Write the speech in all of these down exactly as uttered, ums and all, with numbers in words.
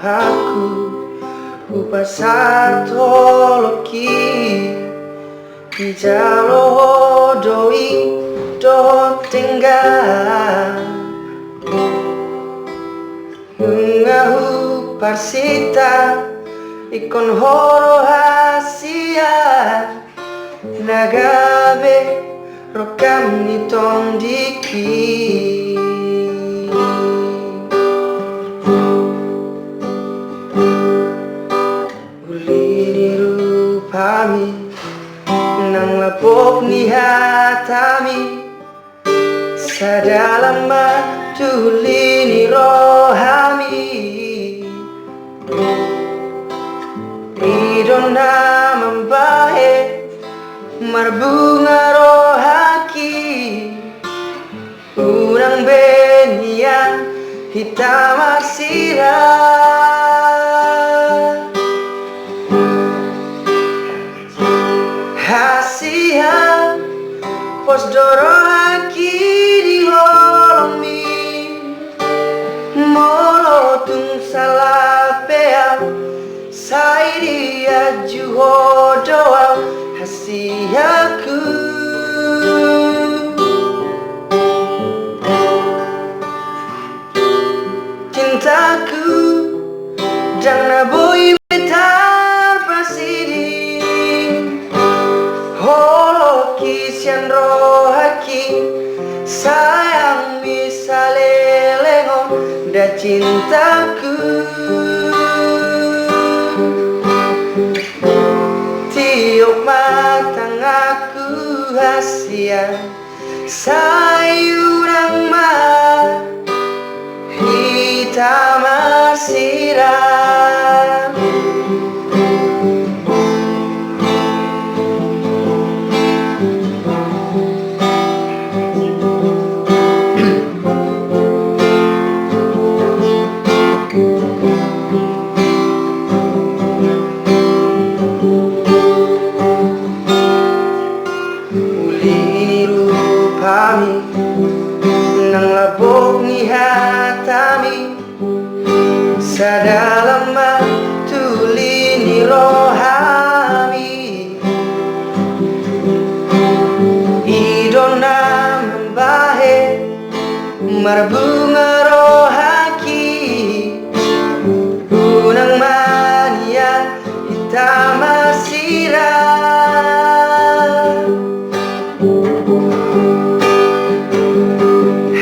Aku hupasahat holongki, dijalo ho doi dohot denggan. Nunga huparsinta ingkon ho do hasian na gabe rongkap ni tondingki. Uli ni rupami nang lambok ni hatami, sada lam ma tu uli ni rohami. I do na mambahen marbunga rohangki. Unang be nian hita marsirang. Hasian, pos do rohangki di holongmi. Molo tung salah pe ahu, sai dianju ho do ahu hasianku. Cintaku, ndang na boi be tarpasiding. Holongki sian rohangki, sayangmi saleleng on da cintaku. Tiop ma tanganku hasian, sai unang ma hita marsirang. Uli ni rupami nang lambok ni hatami, sada lam ma tu uli ni rohami. I do na mambahen marbunga rohangki. Unang ma nian hita marsirang.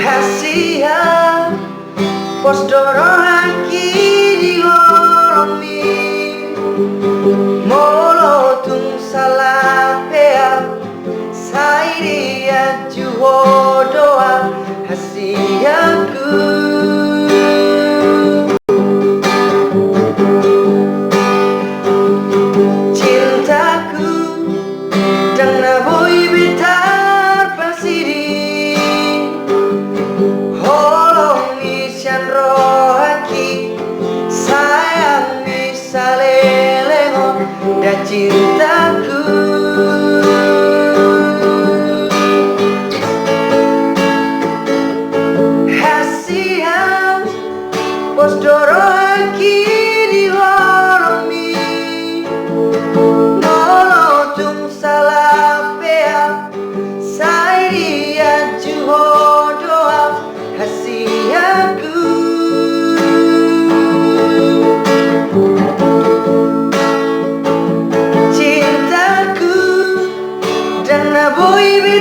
Hasian, pos do rohangki di holongmi. Molo tung salah pe ahu, sai dianju ho do ahu hasianku. Cintaku, ndang na boi be tarpasiding. Holongmi sian rohangki, sayangmi saleleng on da cintaku. Hasian, pos do rohangki di holongmi. Molo tung salah pe ahu, sai dianju ho do ahu hasianku. Cintaku, ndang na boi be